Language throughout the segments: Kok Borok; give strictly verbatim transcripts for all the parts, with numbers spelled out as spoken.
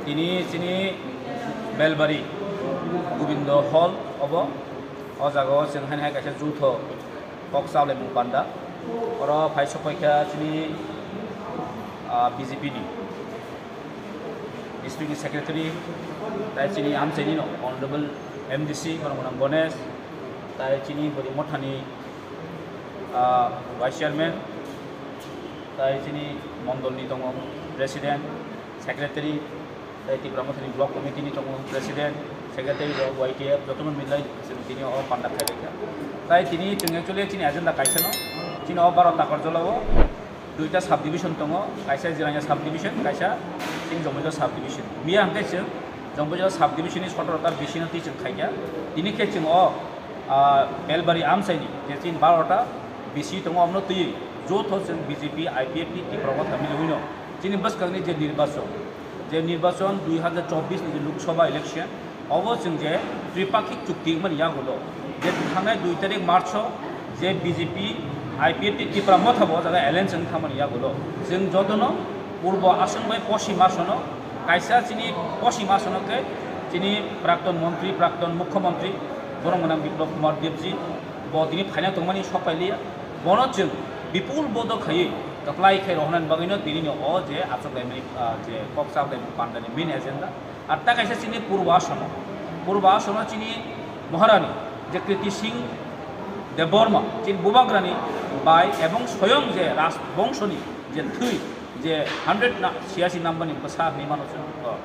Tini chini Belbari Gobindo Hall obo. O jaga o chwng haino hai kaisa jutho kok chablaimung panda. Oro phai sokphaikha chini, ah, B J P ni district ni secretary, tai chini amchaini no honorable M D C Boromgwnang Ganesh, tai chini Bori Mothani, ah, vice chairman, tai chini mondol ni tongo president, secretary, tai Tipra Mothani block committee ni tongo president, secretary rok, Y T F, jotono milai chwng tini o panda khlai laikha. Tai tini chwng actually chini agenda kaisa no, chini o baro Takarjala o duita subdivision tongo, kaisa Jirania subdivision, kaisa chini Jombaijala subdivision. Miya hwnkhe chwng Jombaijala subdivision ni sotoro ta B C no twi chwng khaikha. Tini khe chwng o, ah, Belbari amchaini je chini baro ta B C tongo, omono twi jotho chwng B J P, I P F T, Tipra Motha milwi no chini bwskangni je nirbachon, je nirbachon dui hazar chobbish ni je Lok Sabha election, obo chwng je tripakhik chukti wngmani yagulo, je thangnai dui tarik March o je B J P, I P F T, Tipra Motha bo o jaga alliance wng thangmani yagulo, chwng jotono purbo aswk bai poschim aswk no kaisa chini poschim aswk no khe chini prakton montri, prakton mukhyamantri Boromgwnang Biplab Kumar Debji bo tini phaina tongmani sok pailiya. Bono chwng bipul bodo khaiwi kwplai khai rohornani bagwino tinino o je achuk laimani, ah, je kok chap laimani pandani main agenda. Ar ta kaisa chini Purbo Asomo, Purbo Asomo chini Maharani je Kriti Singh Debbarma chini bubagrani bai ebong soyong je Rajbongshoni je thwi je hundred na, siyasi number ni bwsa hinwi mano chwng, o,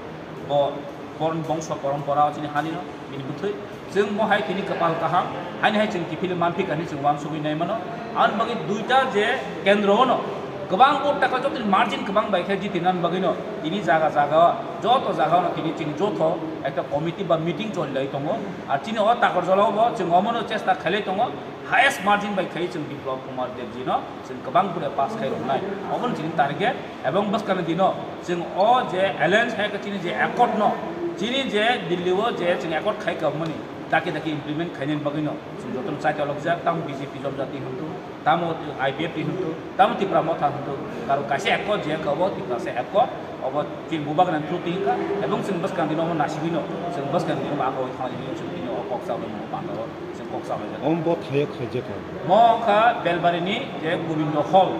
bo, Boron bongso porompora o chini hani no bini bwthwi. Chwng bo hai tini kwpal kaham, haini hai chwng kiphilwi manphi kha hinwi chwng uansugwi nai mano. Aboni bagwi duita je kendro o no kwbang vote taka jotoni margin kwbang bai khe jitinani bagwi no tini jaga jaga o, joto jaga o no tini chini jotho ekta committee ba meeting choli lai tongo. Ar chini o Takarjala o bo chwng omono chesta khailai tongo, highest margin bai khai chwng Biplab Kumar Debji no chwng kwbang bwrwi pass khai rwnai. Obono chini target, ebong bwskangni dino chwng o je alliance hai khe chini je accord no, chini je Delhi o je chwng accord khai kabmani daki daki implement khainani bagwi no chwng jotono chai chalokjak, tamo B J P jonjati hintu, tamo I P F T hintu, tamo Tipra Motha hintu, karon kaisa accord je kha obo Tiprasa accord, obo chini bubagrani through twi wngkha, ebong chwng bwskangni dino omo nasigwi no, chwng bwskangni dino bo abo thangwi chwng tini o kok chabwi mano panda o. Chwng kok chabwi jak. Omo bo thaio khaijak kha. Mo wngkha Belbari ni je Gobindo Hall.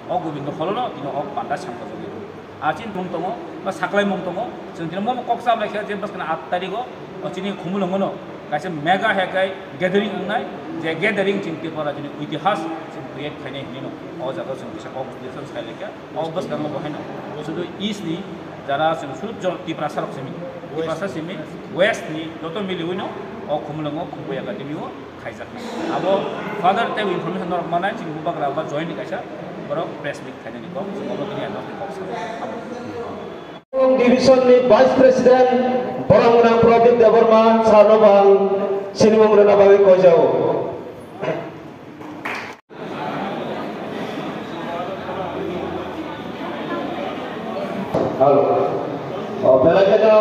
O Gobindo Hall no tini o panda samkha jagwi. A chini mung tongo, ba saklai mung tongo. Chwng tini mo kok chabwi kha je bwskang aat tarikh o, o chini Khumulwngo no kaisa mega hekai gathering wngnai. Je gathering chini Tripura chini itihas chini create khainai hinwi no o jaga chwng kisa kok sai laikha. O bwskango bo haino sudu east ni jara chwng sudu jor Tiprasa rok simi, Tiprasa simi west ni joto miliwi no o Khumulwngo Khumui Academy o khaijak. Abo further tei information norok manai chini bubagra ba join ni kaisa borok press meet khainani kok, chwng obo tini ang kok sa. Division ni Vice President borok gwnang Pradip Debbarma sir no bo ang sinimung rwna bagwi koijao. Hello. O, belai kheno